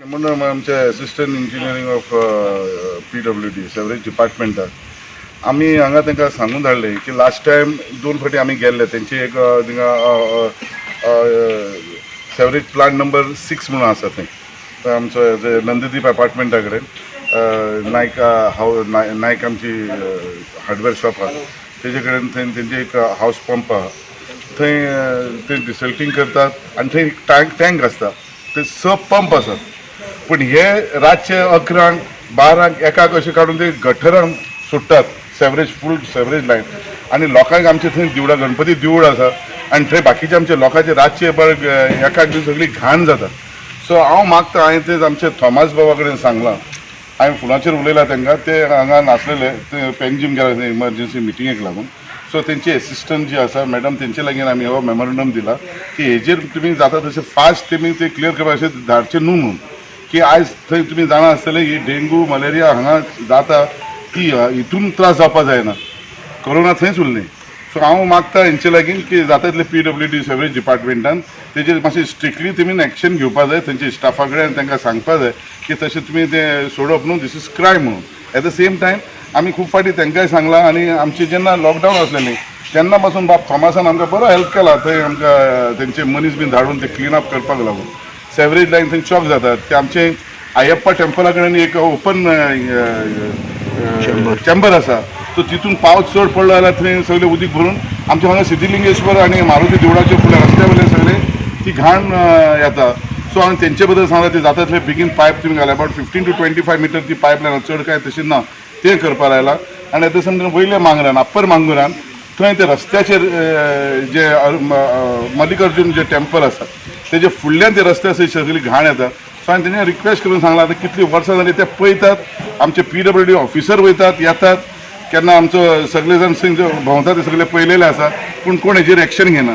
म्हणून आमचे assistant engineering of PWD sewerage डिपार्टमेंटाक आमी हांगा तांकां सांगून धाडलें की लास्ट टायम दोन फावटी आमी गेल्ले तेंची एक थिंगा सेवरेज प्लांट नंबर 6 म्हणून आसा थंय, थंय आमचो जे नंददीप एपार्टमेंटा कडेन नायक हाव नायक आमची हार्डवेअर शॉप आहा, तेजे कडेन थंय तेंचे एक हावस पंप आहा. थंय ते डिसिल्टींग करतात आनी थंय एक टँक आसता. थंय स पंप आसात, पूण हे रातचे 11क, 12क, 1क अशें काडून ते गटरान सोडटात सेवरेज, फूल सेवरेज लायन. आनी लोकांक आमचे थंय देवळां, गणपती देवूळ आसा आनी थंय बाकीचे आमचे लोकांचे रातचे बरें 1क बी सगळी घाण जाता. सो हांव मागता, हांवें ते आमचे थॉमास बाबा कडेन सांगलां, हांवें फोनाचेर उलयलां तांकां. ते हांगा नासलेले, ते पेंजीम गेले इमर्जन्सी मिटिंगेक लागून. सो तेंची एसिस्टंट जी आसा मॅडम, तेंचे लागीं आमी हो मेमोरंडम दिला की हेजेर तुमी जाता तशें फास्ट तुमी ते क्लियर करपा अशें धाडचें न्हू म्हणून, की आयज थंय तुमी जाणा आसतले ही डेंगू मलेरिया हांगा जाता ती हितून त्रास जावपा जायना. कोरोना थंयच उरलें. सो हांव मागता हेंचे लागीं की जाता तितले पीडब्ल्यूडी सेवरेज डिपार्टमेंटान तेजेर मातशें स्ट्रिक्टली तुमी एक्शन घेवपा जाय. तेंच्या स्टाफा कडेन तांकां सांगपा जाय की तशें तुमी तें सोडप न्हू, this is crime म्हणून. एट the same time आमी खूब फावटी तांकांय सांगलां आनी आमचें जेन्ना लॉकडावन आसलेलें तेन्ना पासून बाब थॉमासान आमकां बरो हेल्प केला. थंय आमकां तेंचे मनीस बीन धाडून ते क्लीन अप करपाक लागून सेवरेज लायन थंय चॉक जातात. ते आमचे आयप्पा टेम्पला कडेन एक ओपन चेंबर आसा. सो तितून पावस चड पडलो जाल्यार थंय सगळें उदीक भरून आमच्या हांगा सिद्धिलिंगेश्वर आनी मारुती देवळाच्या फुडें रस्त्या वयल्यान सगळें ती घाण येता. सो हांवें तेंचे बद्दल सांगलां, ते जाता तितले बेगीन पायप तुमी घाला. अबाउट 15 टू 25 मिटर ती पायप लायन, चड कांय तशी ना, तें करपा लायला. आनी एट the same time वयल्या मांगरान, अप्पर मांगुरान थंय ते रस्त्याचेर जे मल्लिकार्जून जे टेम्पल आसा तेजे फुडल्यान ते रस्ते आसा, सगळी घाण येता. सो हांवें तेंच्या रिक्वेस्ट करून सांगलां, आतां कितलीं वर्सां जालीं ते पळयतात, आमचे पीडब्ल्यूडी ऑफिसर वयतात येतात, केन्ना आमचो सगळे जाण थंय भोंवता ते सगळे पळयलेले आसा, पूण कोण हेजेर एक्शन घेना.